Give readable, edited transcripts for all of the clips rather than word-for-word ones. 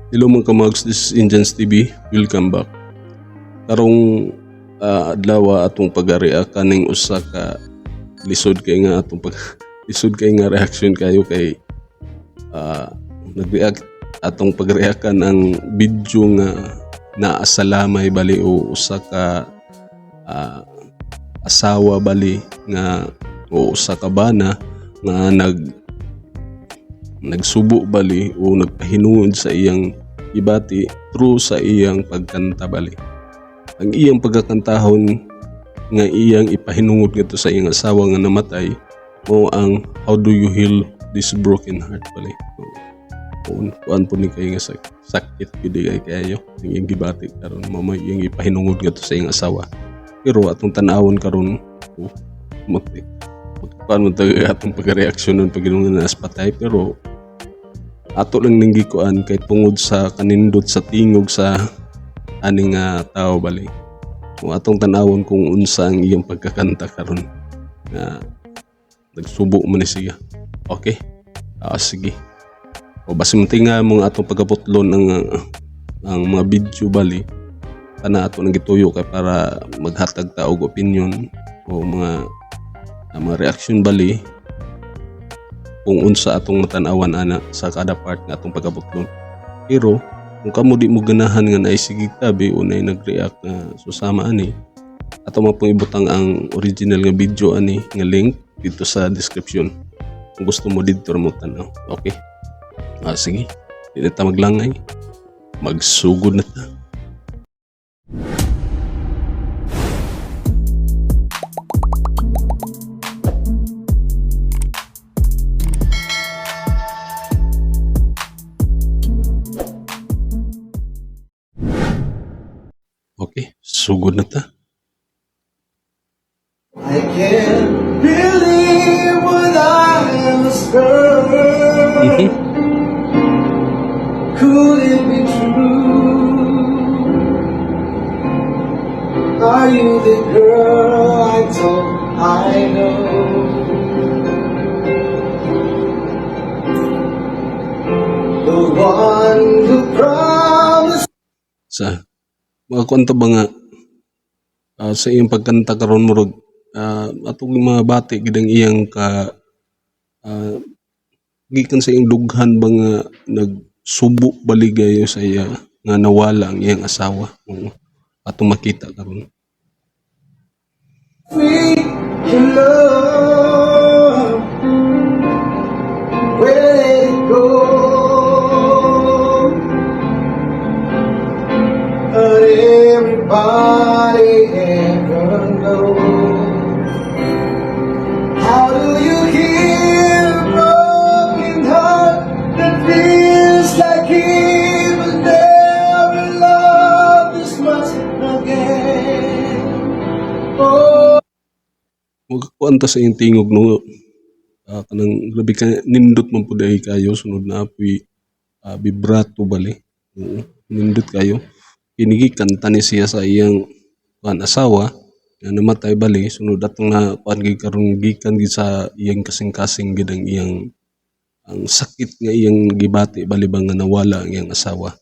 Hello, mga kamags, this is Indians TV. Welcome back. Karong adlaw, atong pag-react kaning usa ka lisod kay nga atong pag lisod kay nga reaction kayo kay nag-react atong pag-reactan ang video nga naa sa lamay bali o usa ka asawa bali nga o usa ka bana nga nagsubo bali o nagpahinungod sa iyang ibati through sa iyang pagkanta bali. Ang iyang pagkakantahon nga iyang ipahinungod ngadto sa iyang asawa nga namatay mao ang "How Do You Heal This Broken Heart" bali. Oo, kuan po ni kayo nga sakit gyud kay kayo ang iyang gibati karon, mao may iyang ipahinungod ngadto sa iyang asawa. Pero atong tan-awon karon, oh, kuan mo tayo atong pagreaksyon nun pag na patay, pero ato lang ning gikuan kay tungod sa kanindot sa tingog sa ani nga tao bali. Kung atong tan-awon kung unsa ang iyang pagkakanta karon nga nagsubo man ni siya. Okay, sige, o basta nga mga atong pagkaputlon ang mga video bali kana ato nang gituyo kay para maghatag ta og opinion o mga reaction bali kung unsa atong matan-awan ana sa kada part nga atong pagkaputlon. Pero kung kamo di mo ganahan nga naay sige tabi o naay nag-react nga susama ani, ato man pong ibutang ang original nga video ani nga link dito sa description. Kung gusto mo, dito ra mo tan-aw. Okay. Sige. Di na ta maglangay. Magsugod na ta. Okay, sugod na ta. I can't believe what I just heard. Could it be true? Are you the girl I thought I know? The one who promised Sa mga kwento ba nga sa iyang pagkanta karon, murag atong mga bati gid ang iyang ka gikan sa iyang dughan ba nga nagsubo baligayo sa iya nga nawala ang iyang asawa. Oo. Atong makita karon. Me your love. Where did it go? But everybody ever knows. How do you heal a broken heart that feels like he will never love this much again? Oh. Magkuan ta sa iyang tingog, no, kanang grabe ka nindot man pud ay kayo, sunod na apoy vibrato bali. Oo, nindot kayo. Kini gikanta ni siya sa iyang kuan asawa nga namatay bali, sunod atong na kuan gid karon gikan gid sa iyang kasing-kasing gid ang iyang ang sakit nga iyang gibati bali ba nga nawala ang iyang asawa.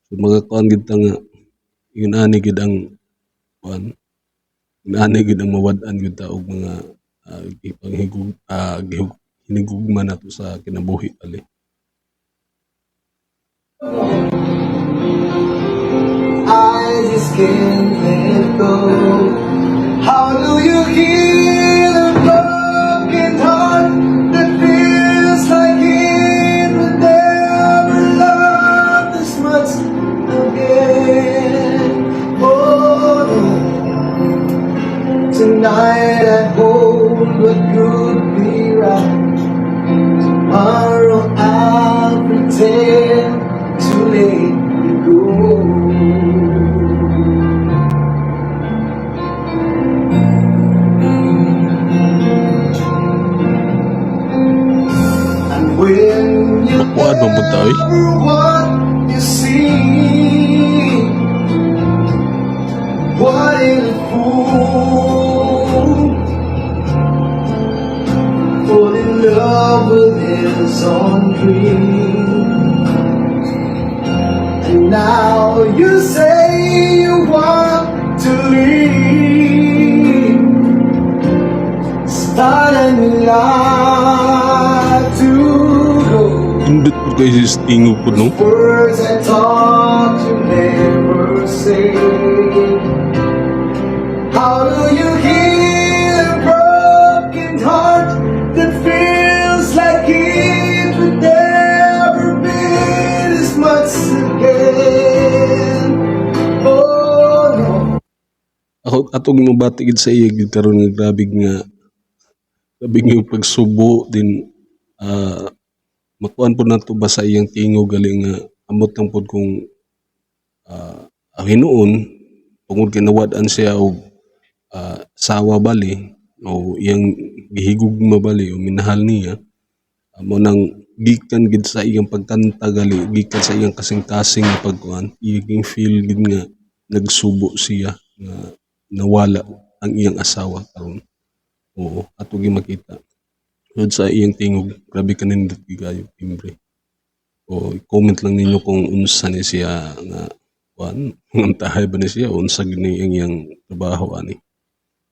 So mga kuan gid ta nga yun ani gid ang kuan ani gid ang mawad-an gid ta og mga gipanghigug hinigugma nato sa kinabuhi bali. I just can't let go. How do you heal a broken heart that feels like it would never love this much again? Oh, no. Tonight I hold what could be right. Tomorrow I'll pretend to let you go. And when you Makuan man pud ta, oy. ever what you see, what in a fool fall in love with his own dream. Now you say you want to leave. Start a new life to go. Nindot pud kaayo sa tingog pud, no? Words I thought you never say. How do you heal a broken heart that feels like it would never be this much again? Oh no. Ako atong mobati gid sa iya gid karon nga grabe nga pagsubo din, makuan pud nato ba sa iyang tingog gali nga amot lang pud kung hinuon tungod kay nawad-an siya og asawa bali o iyang gihigugma bali o minahal niya, mao nang gikan gid sa iyang pagkanta gali, gikan sa iyang kasing-kasing nga pagkuan, iyang feel gid nga nagsubo siya nga nawala ang iyang asawa karon. Oo, ato gyud makita sud sa iyang tingog, grabe kanindot gyud kaayo timbre. O i-comment lang ninyo kung unsa ni siya nga kuan, mangantahay ba ni siya o unsa gyud ni ang iyang trabaho ani.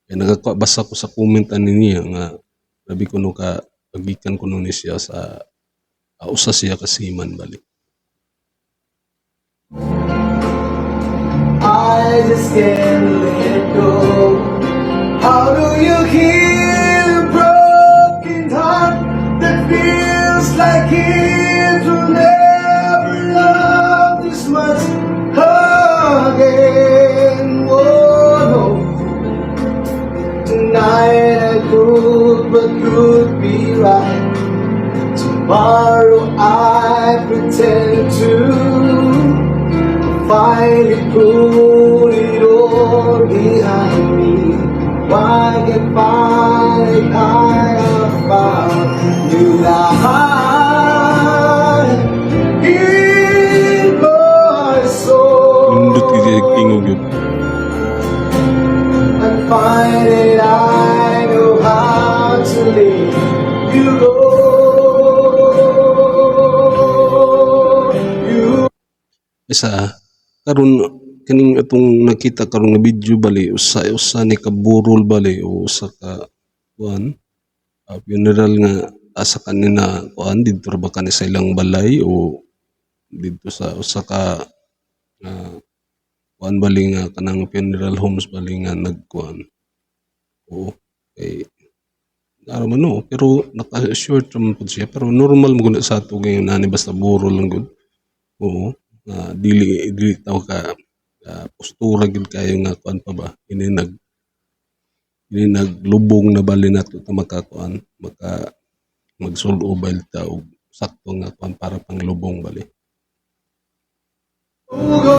Kay nakakuha basa ko sa comment ani niya nga grabe kuno ka pagikan kuno ni siya sa usa siya ka seaman bali. I just can't let go. How do you heal a broken heart that feels like it will never love this much again? Oh no. Tonight I prove what could be right. Tomorrow I pretend to finally put it all behind me. Why can't find I have found new life in my soul. Nindot gyud kaayo tingog yun. And find it I know how to let you go. You Isa karon kaning atong nakita karon nga video bali, usa usa ni ka burol bali o usa ka kuan, funeral nga asa kanina kuan didto ra ba kani sa ilang balay o didto sa usa ka kuan bali nga kanang funeral homes bali nga nagkuan. Oo, kay ara man, no, pero naka-short raman pud siya, pero normal mo gud na sa ato ngayon ani, basta burol lang gud. Oo, nga dili dili tawo ka postura gyud kaayo nga kuan pa ba ini nag ini naglubong na bali nato ta makakuan, maka magsul-ob ta og sakto nga kuan para panglubong bali. Go.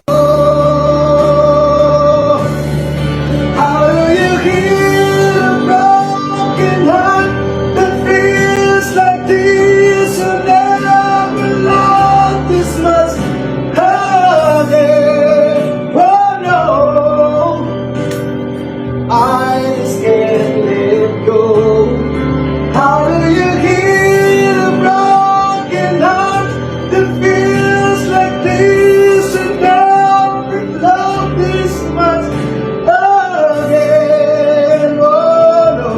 How do you heal a broken heart that feels like this will never love this much again? Oh no, I just can't let go. How do you heal a broken heart that feels like this and never love this much again? Oh no.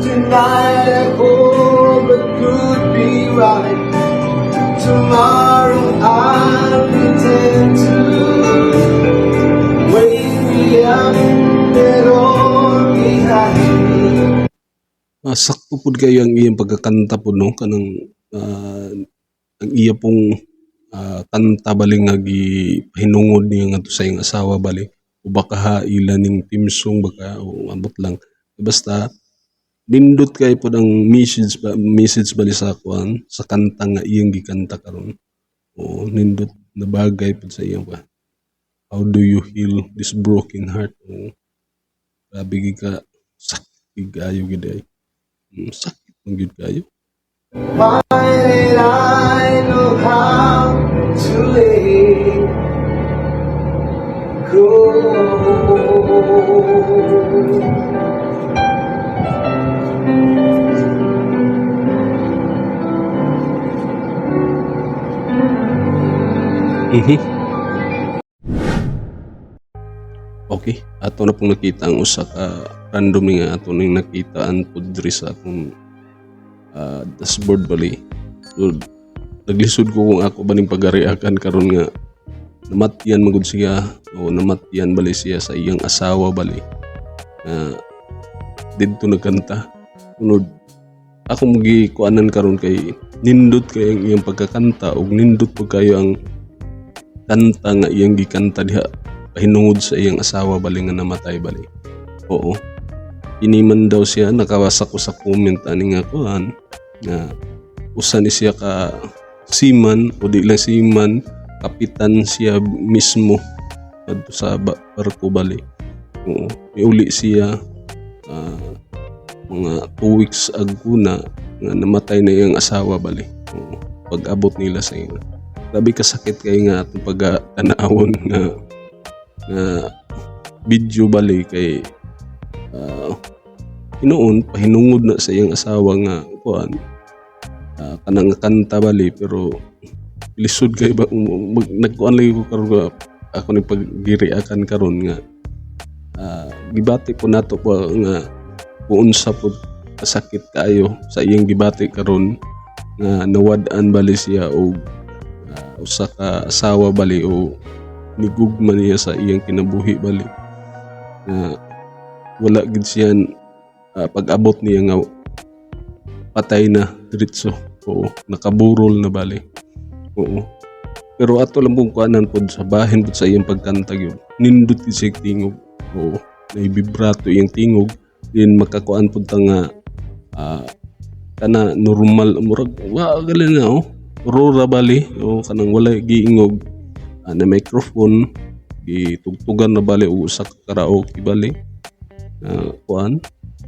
Tonight I hope it could be right. Tomorrow I pretend to wake me up and all behind me. Sakto pud kaayo ang iyang pagkakanta pud, no, kanang ang iya pong kanta bali nga gipahinungod niya ngadto sa iyang asawa bali o baka ha ila ning theme song baka o ambot lang, basta nindot kaayo pod ang message ba, message bali sa kuan, sa kanta nga iyang gikanta karon. Oo, nindot na bagay pud sa iyang ba. How do you heal this broken heart? Oo, grabe gid ka sakit gid kaayo gid ay. Sakit man gyud kaayo. Finally, I know how to let go. Okay, ato na pong nakita ang usa ka random nga ato ning nakitaan pud diri sa akong dashboard bali. So, naglisod ko kung ako ba ning pagariakan karon nga namatyan magud siya o namatyan bali siya sa iyang asawa bali nga didto nagkanta. Sunod ako gikuanan karon kay nindot kay ang iyang pagkakanta ug nindot pud kayo ang kanta nga iyang gikanta diha pahinungod sa iyang asawa bali nga namatay bali. Oo. Ini man daw siya, nakabasa ko sa comment ani nga kuan nga usa ni siya ka seaman o di lang seaman, kapitan siya mismo adto sa barko bali. Oo. Miuli siya mga 2 weeks ago na nga namatay na iyang asawa bali. Oo. Pag-abot nila sa iya. Grabe kasakit kay nga atong pagtanawon nga nga video bali kay hinuon pahinungod na sa iyang asawa nga kuan kanang kanta bali, pero lisod kay ba nagkuan lagi ko karon nga ako ni paggiriakan karon nga gibati po nato po nga kung unsa po kasakit kaayo sa iyang gibati karon nga nawad-an bali siya og usa ka asawa bali o nigugma niya sa iyang kinabuhi bali nga wala gid siya pag-abot niya nga patay na diretso. Oo, nakaburol na bali. Oo, pero ato lang pong kuanan pod sa bahin pod sa iyang pagkanta gyud, nindot gid siya tingog. Oo, nay vibrato iyang tingog din, makakuan pod ta nga kana normal, murag wa gali na oh, aurora bali o kanang walay giingog na microphone, gitugtugan na bali og usa ka karaoke bali na kuan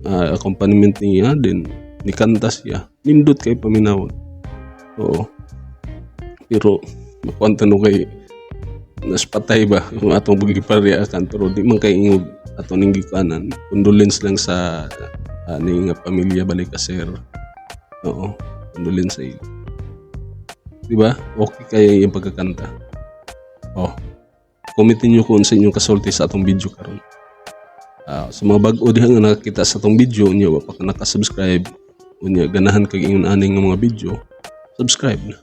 accompaniment niya din, nikanta siya, nindot kay paminawon. Oo, pero makuan no kay naspatay ba kung atong pagipariakan, pero di man kay ingog ato ning gikuanan. Condolence lang sa ani nga pamilya bali ka sir. Oo, condolence sa iyo. Di ba okay kaya yung pagkakanta? Oh, comment niyo kung sa inyong kasulti sa atong video karon. Sa mga bag-o diha nga nakakita sa atong video unya wa pa ka naka-subscribe, unya ganahan kag ingon ani nga mga video, subscribe na.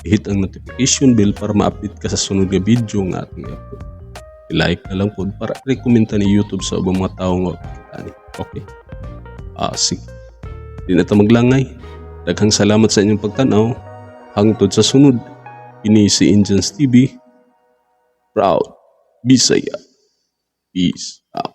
I-hit ang notification bell para ma-update ka sa sunod nga video nga atong i-upload. I-like na lang pod para recommend ni YouTube sa ubang mga tao nga makita ani. Okay. Sige. Di na ta maglangay. Daghang salamat sa inyong pagtanaw. Hangtod sa sunod. Ini si Indians TV. Proud. Bisaya. Peace out.